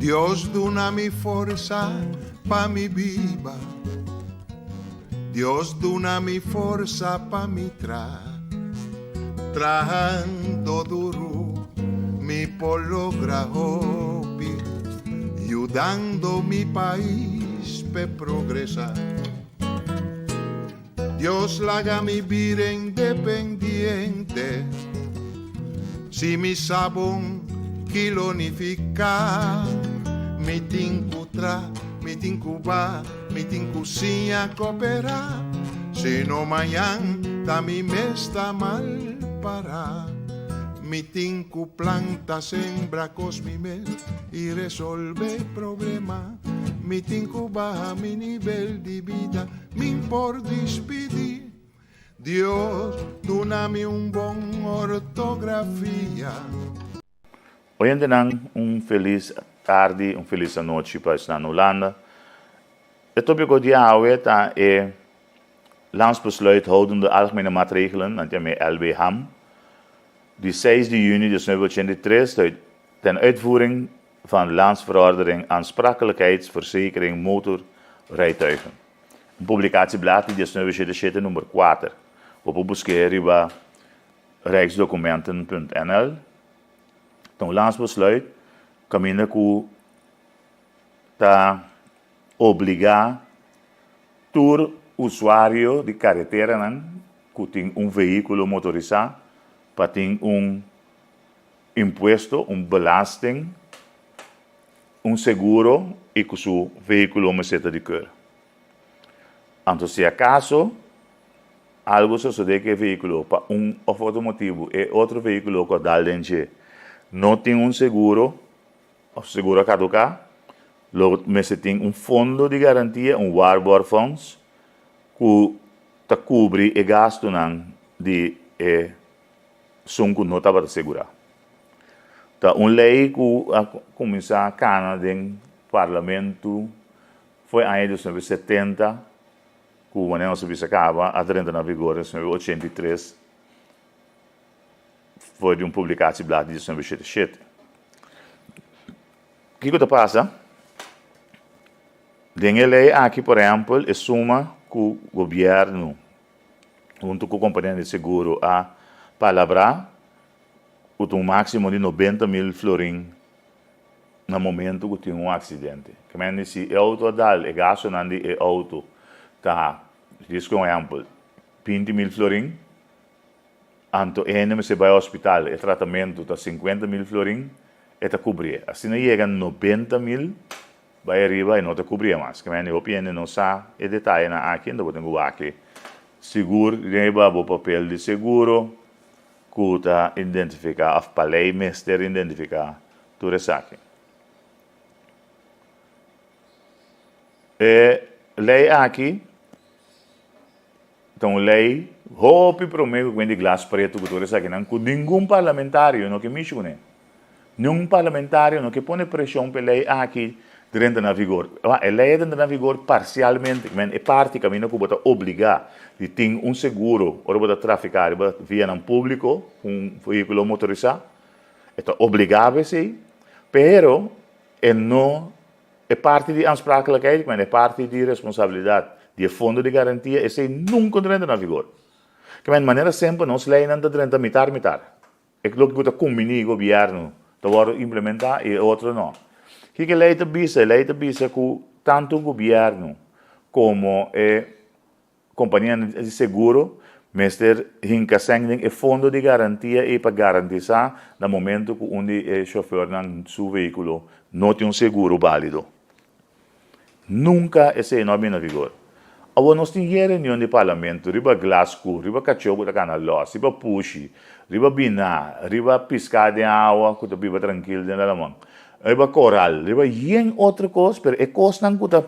Dios duna mi forsa pa mi biba Dios duna mi forsa pa mi tra Trahando duru mi por logra hopi Yudando mi pais p'e progresa Dios laga mi bira independiente Si mi sa bon ki lo nifiká Mi tin ku tra, mi tin ku ba, mi tin ku siña koperá Si no mañan ta mi mes ta mal pará Mi tin ku planta, sembra kos mi mes i resolve problema Mi tin ku baha mi nivel di bida Min por dispidí. Dios duna mi un bon ortografia. Oyentenan un felis tardi, un felis anochi pa esnan na Hulanda. E topiko di awe ta e Landsbesluit houdende algemene maatregelen, nan ta yama e LBHAM, di seis di juni 1983 ten uitvoering van Landsverordening Aansprakelijkheidsverzekering Motorrijtuigen. Un publicatieblad di 1977 number kuater. Bo por busk'é riba rijksdocumenten.nl. Ta un landsbesluit kaminda ku ta obligá tur usuario di kareteranan ku tin un vehíkulo motorisá pa tin un impuesto, un belasting, un seguro y cu su vehiculo mester ta di keur. Anto si acaso algo sosode cu e vehiculo pa un of otro motibo e otro vehiculo cu a dal den dje no tin un seguro of seguro a caduca, lo mester tin un fondo di garantia, un waarborgfonds, cu ta cubri e gastonan di e Esun ku no tabata segurá. Ta un lei ku a kuminsá kana den parlamentu for e aña 1970 ku manera nos a bisa kaba a drenta na vigor den 1983 for di un publikasieblad di 1987. Kiko ta pasa? Den e lei aki por ehèmpel e suma ku gobièrnu huntu ku kompania di seguro a palabrá ku ta un máksimo di nobenta mil florin na momentu ku tin un aksidente. Kemende si e outo a dal, e gastunan di e outo ta, djis ku un ehèmpel, binti mil florin, anto e hende mester bai hospital, e tratamentu ta sinkuenta mil florin, e ta kubrié. Asina yega nobenta mil. Bai ariba e no ta cubria mas. Ke mende hopi hende no sa e detayenan aki enta bo tin cu wak sigur riba bo papel di seguro cu ta identifica of pa ley mester identifica tur esaki. E ley aki ta un ley hopi prome cu di glas preto cu tur esakinan cu ningun parlamentario no ke mishi cune. Niun parlamentario no ke pone presion pa e ley aki drenta na vigor. E ley a drenta na vigor parcialmente, men e parti caminda cu bo ta obliga di tin un seguro ora bo ta trafica riba vianan publico cu un vehiculo motorisa, e ta obliga pa esey, pero e no E parti di aansprakelijkheid, ik meen e parti di responsabilidad di e fondo di garantia, esey nunca drenta na vigor. Ik meen, manera semper nos leynan ta drenta mitar mitar. E loke cu ta cumbini gobierno ta wordo implementa y e otro no. Kiko e ley ta bisa? E ley ta bisa cu tanto gobierno como e Kompanianan di seguro mester hinka sèn den e fondo di garantia ei pa garantisá na momento ku un di e shofèrnan su vehíkulo no tin un seguro bálido. Nunka esei no a bini na vigor. Awor nos tin hie reunion di parlamento riba glas ku, riba kachó ku ta kana lòs, riba pushi, riba biná, riba piská den awa ku ta biba trankil den laman, riba koral, riba yen otro kos, pero e kosnan ku ta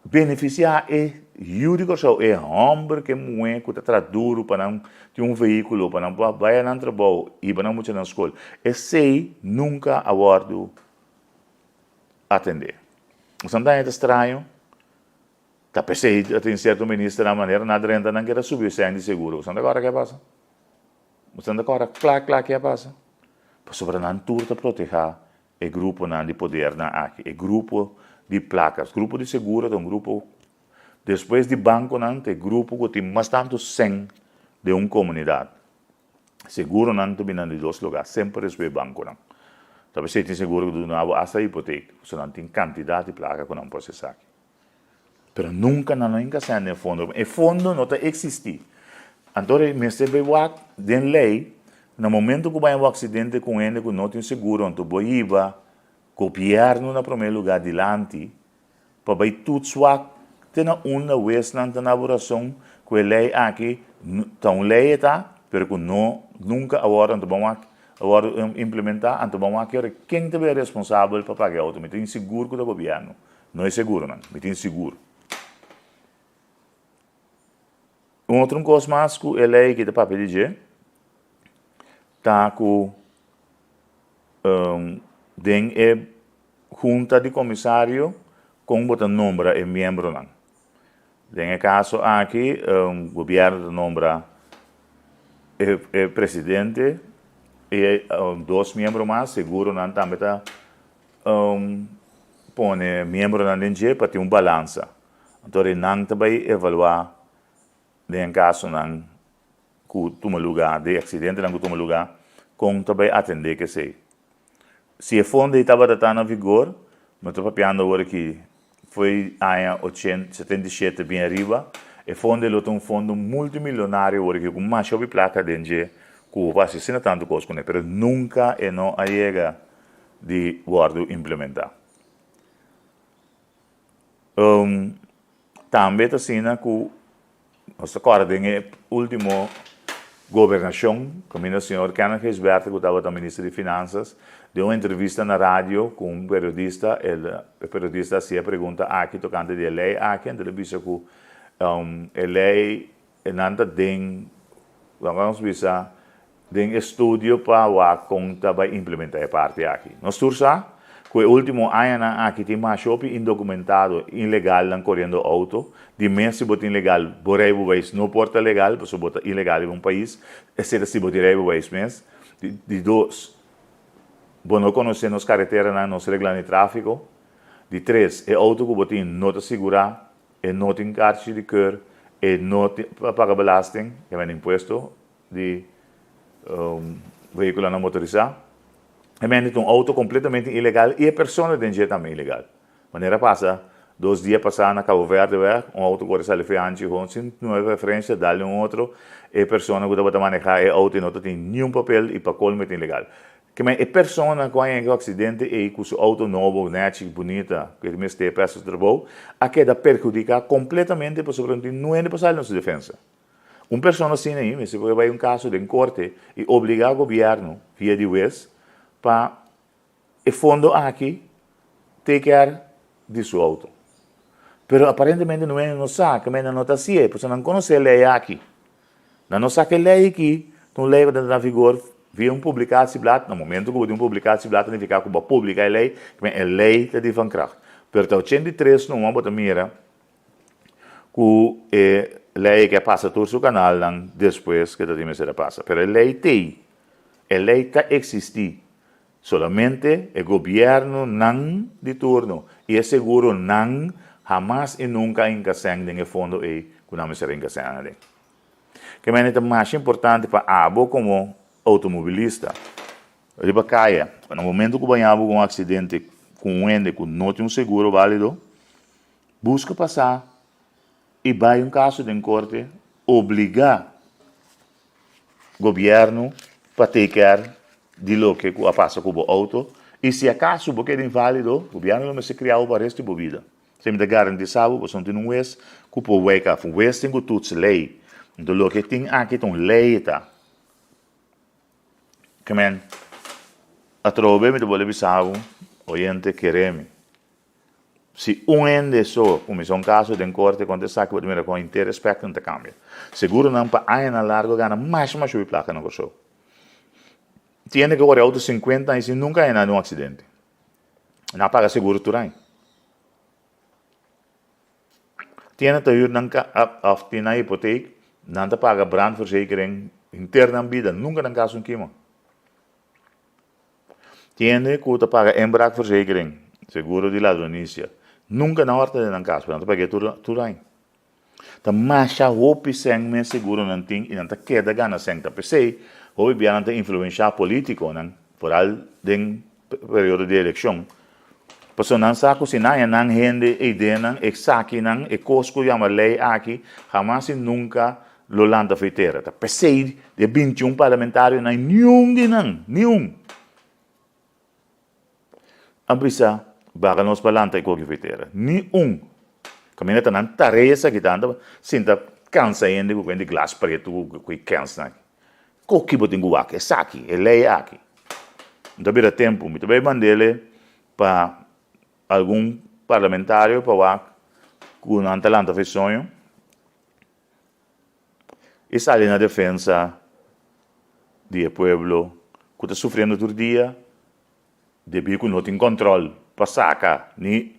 Benefisiá e yu di Kòrsou, e hòmber ku e muhé ku ta traha duru pa nan tin un vehíkulo, pa nan por bai a nan trabou, hiba nan muchanan skol. Esei nunka a wòrdu atendé. Esnan ta haña ta straño, ta p'esei ta tin sierto ministernan manera nan a drenta nan keda subi esei di seguro. Boso no ta kòrda ke a pasa? Boso no ta kòrda kla kla ke a pasa? Pasobra nan tur ta protehá. e gruponan di podernan aki, e grupo di plakas. Grupo di seguro ta un grupo, despues di bankonan, ta e grupo ku tin mas tantu sèn den un komunidat. Seguronan ta bini na di dos lugá, semper despues bankonan. Ta p'esei tin seguro ku ta duna bo asta hipotek, pasobra nan tin kantidat di plaka ku nan por hasi esaki. Pero nunka nan no hinka sèn den e fondo. E fondo no ta eksistí. Anto e mester bai wak den lei, na momento ku bai un aksidente ku un hende ku no tin seguro, anto bo hiba gobièrnu na promé lugá dilanti pa bai tuts wak te na unda wesnan ta na bo rason ku e lei aki ta un lei e ta, pero ku no nunka a wòrdu anto ban wak a wòrdu implementá, anto ban wak kere ken ta bai responsabel pa paga e outo. Mi ta insigur ku ta gobièrnu. No e seguronan, mi tin sigur. Un otro kos mas ku e lei ki ta papia di dje ta ku den e hunta di komisario kon bo ta nombra e miembronan. Den e kaso aki gobièrnu ta nombra e presidente i e dos miembro mas, seguronan tambe ta pone miembronan den dje pa tin un balansa. Anto ri nan ta bai evaluá den kasonan ku tuma lugá, den aksidentenan ku tuma lugá, kon ta bai atendé ku esei. Si e fondo ei tabata ta na vigor, mi ta papiando awor aki fo'i aña ochenta, 77 bin ariba, e fondo ei lo ta un fondo multimilionario awor aki ku masha hopi plaka den dje ku bo por hasi asina tantu kos kuné, pero nunka e no a yega di wòrdu implementá. Tambe ta asina ku nos ta kòrda den e último gobernashon kaminda señor Kenneth Gijsbertha ku tabata minister di Finansas den un entrevista na radio ku un periodista el e periodista a hasi e pregunta aki tokante di e lei aki anto el a bisa ku e lei E nan ta den, laga nos bisa, den estudio pa wak kon ta bai implementa e parti aki. Nos tur sa ku e ultimo añanan aki tin masha hopi indokumentado, ilegalnan koriendo outo. Di mes si bo tin legal, bo reibewijs no por ta legal, pasobra bo ta ilegal riba un pais, esei ta si bo tin reibewijs mes. Di dos, bo no konosé nos kareteranan, nos reglanan di tráfiko. Di tres, e outo ku bo tin no ta sigurá. E no tin karchi di keur, e no tin pa paga belasting, e mende impuesto di vehíkulonan motorisá. E mende ta un outo kompletamente ilegal i e persona den dje tambe ilegal. Manera a pasa dos dia pasá na Cabo Verde wèg, un outo kore sali fianchi hon sin nueve referensia dal den un otro, e persona ku tabata manehá e outo e no ta tin niun papel i pa kolmo e ta ilegal. Ke e persona ku a yega e aksidente ei ku su outo nobo, nèchi, bunita, ku e mester pa hasi su trabou, a keda perhudiká kompletamente pasobra no tin nuende pa sali na su defensa. Un persona asina ei mester por bai un kaso den korte i obligá gobièrnu via di wes pa e fondo aki take care di su outo. Pero aparentemente nuende no sa, ke mende no ta hasié, pasobra nan konosé e lei aki. Nan no sa ku e lei aki ta un lei ku ta entra na vigor via un publicatieblad. Na momento ku bo tin un publicatieblad ta nifiká ku bo a publiká e lei, kimen e lei ta di van kracht. Pero ta 83 numa bo ta mira ku e lei aki a pasa tur su kanalnan despues ku e ta tin mester a pasa. Pero e lei t'ei, e lei ta eksistí. Solamente e gobièrnunan di turno i e seguronan hamas i nunka a hinka sèn den e fondo ei ku nan mester a hinka sèn aden. Ke manera ta masha importante pa abo komo outomobilista riba kaya, na momento ku bo haña bo ku un aksidente ku un hende ku no tin un seguro bálido, buska pa sa i bai un kaso den korte, obligá Gobierno pa take care di loke cu a pasa cu bo auto y si acaso bo keda invalido, gobierno lo mester cria bo pa resto di bo bida. Esei mi ta garantisa bo pasobra no tin un hues cu por wake af. Un hues tin cu toets ley. Enton loke tin aki ta un ley ta. Ke men, atrobe mi ta bolbe bisa bo, oyente kere mi. Si un hende so kuminsá un kaso den korte kontra esaki bo ta mira kon henter e spectrum ta kambia. Seguronan pa añanan largu a gana masha masha hopi plaka na Kòrsou. Tin hende ku a kore outo sinkuenta aña sin nunka haña nada di un aksidente. Nan a paga seguro tur aña. Tin hende ta hür nan òf tin nan hipotek, nan ta paga brandverzekering henter nan bida, nunka nan kasa un kima. Tin hende ku ta paga inbraakverzekering, seguro di ladronisia. Nunka nan hòrta den nan kas, pero nan ta pag'é tur tur aña. Ta masha hopi sèn mes seguronan tin i nan ta keda gana sèn. Ta p'esei hopi bia nan ta influenshá polítikonan, foral den periodo di elekshon. Pasobra nan sa ku si nan haña nan hende e ideanan, e sakinan, e kos ku yama lei aki, hamas i nunka lo lanta for e tera. Ta p'esei di e bintiun parlamentarionan niun di nan, niun, a bisa baga nos pa lanta e koki for e tera. Ni un. Kaminda ta nan tarea esaki ta anda sinta kansa hende ku di glas pretu ku e kènsnan aki. Koki bo tin ku wak esaki, e lei aki. Mi ta bira tempu, mi ta bai mand'ele pa algun parlamentario pa wak ku nan ta lanta for e soño i sali na defensa di e pueblo ku ta sufriendo tur dia debí ku no tin kòntròl pa saka ni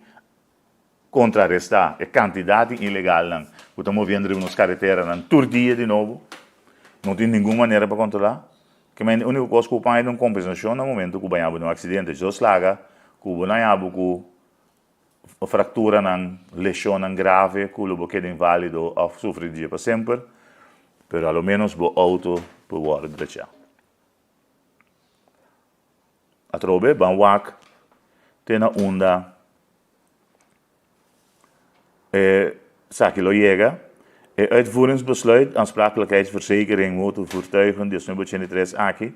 kontrarestá e kantidat di ilegalnan ku ta moviendo riba nos kareteranan tur dia di nobo. No tin ningun manera pa kontrolá. Kimen e úniko kos ku bo paña ta un kompensashon na momentu ku baña bo den un aksidente. Dios laga ku bo naña bo ku frakturanan, leshonnan grave ku lo bo keda inválido òf sufri di dje pa semper, pero a lo ménos bo outo por wòrdu drechá. Atrobe ban wak te na unda e esaki lo yega. E Uitvoeringsbesluit Aansprakelijkheidsverzekering Motorvoertuigen 1983 aki,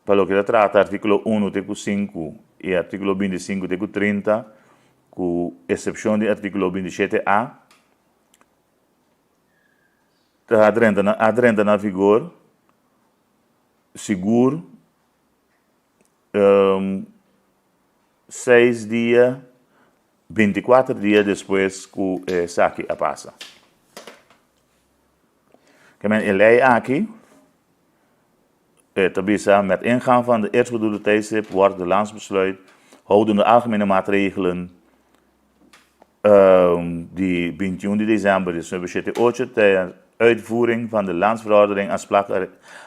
pa loke ta trata artíkulo unu te ku sinku i artíkulo 25 te ku 30, ku esepshon di artíkulo 27 a, Ta drenta na a drenta na vigor sigur seis dia, 24 dia despues ku esaki a pasa. Ke men e lei aki e ta bisa met ingang van de eerstbedoelde tijdstip wordt de landsbesluit houdende algemene maatregelen di 21 di december di 1978 ter uitvoering van de Landsverordening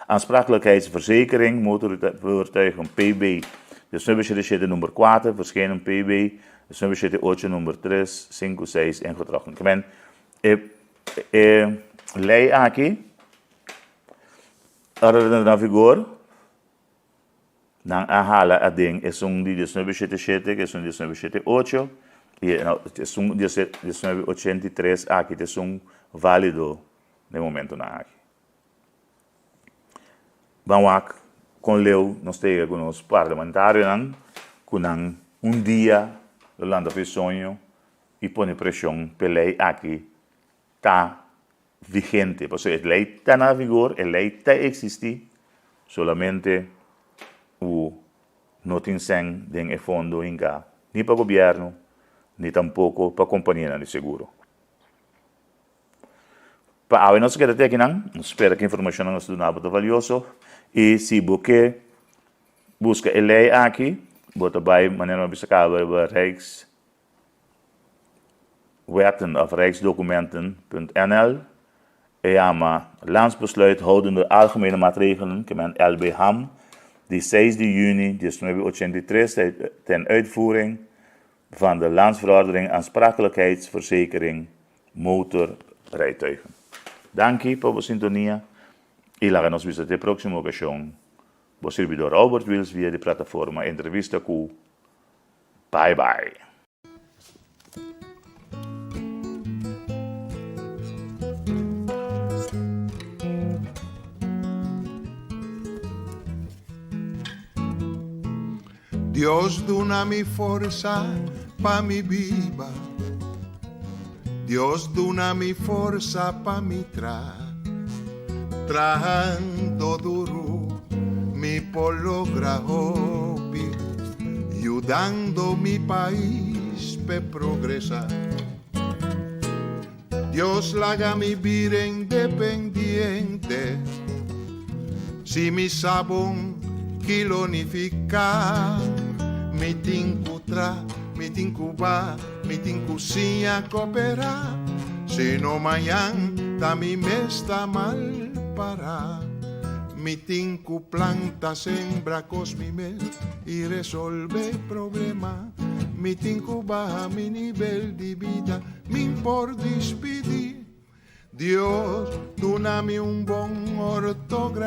Aansprakelijkheidsverzekering Motorvoertuigen PB 1977 nummer 4, verschenen PB 1978 nummer 3, 5, 6 ingetrokken. Ke men e e lei aki ora ta na vigor Nan a hala aden esun di diesnuebe shete shete ku esun di diesnuebe shete ocho i esun di diesnuebe ochenta i tres aki ta esun válido den momentunan aki. Ban wak kon leu nos ta yega ku nos parlamentarionan ku nan un dia lo lanta for e soño i pone preshon p'e lei aki ta vigente, pasobra e ley ta na vigor, e ley ta existi, solamente u no tin sèn den e fondo hinká ni pa gobièrnu ni tampoko pa kompanianan di seguro. Pa awe nos a keda te akinan, nos spera ku e informashonnan nos a duna bo ta valioso i si bo ke buska e ley aki bo ta bai manera mi a bisa kaba riba Rijks Wetten of Rijksdocumenten punt nl, e yama Landsbesluit houdende algemene maatregelen, ke men LBHAM, di seis di juni 1983 ten uitvoering van de Landsverordening Aansprakelijkheidsverzekering Motorrijtuigen. Danki pa bo sintonia i laga nos bisa te próksimo okashon. Bo sirbidor Robert Wiels via di plataforma Entrevista ku Bye bye. Dios duna mi forsa pa mi biba Dios duna mi forsa pa mi tra Trahando duru mi por logra hopi Yudando mi pais p'e progresa Dios laga mi bira independiente Si mi sa bon ki lo nifiká Mi tin ku tra, mi tin ku ba, mi tin ku siña koperá Si no mañan ta mi mes ta mal pará. Mi tin ku planta, sembra kos mi mes i resolvé problema. Mi tin ku baha mi nivel di bida, mi'n por dispidí. Dios, dunami un bon ortografia.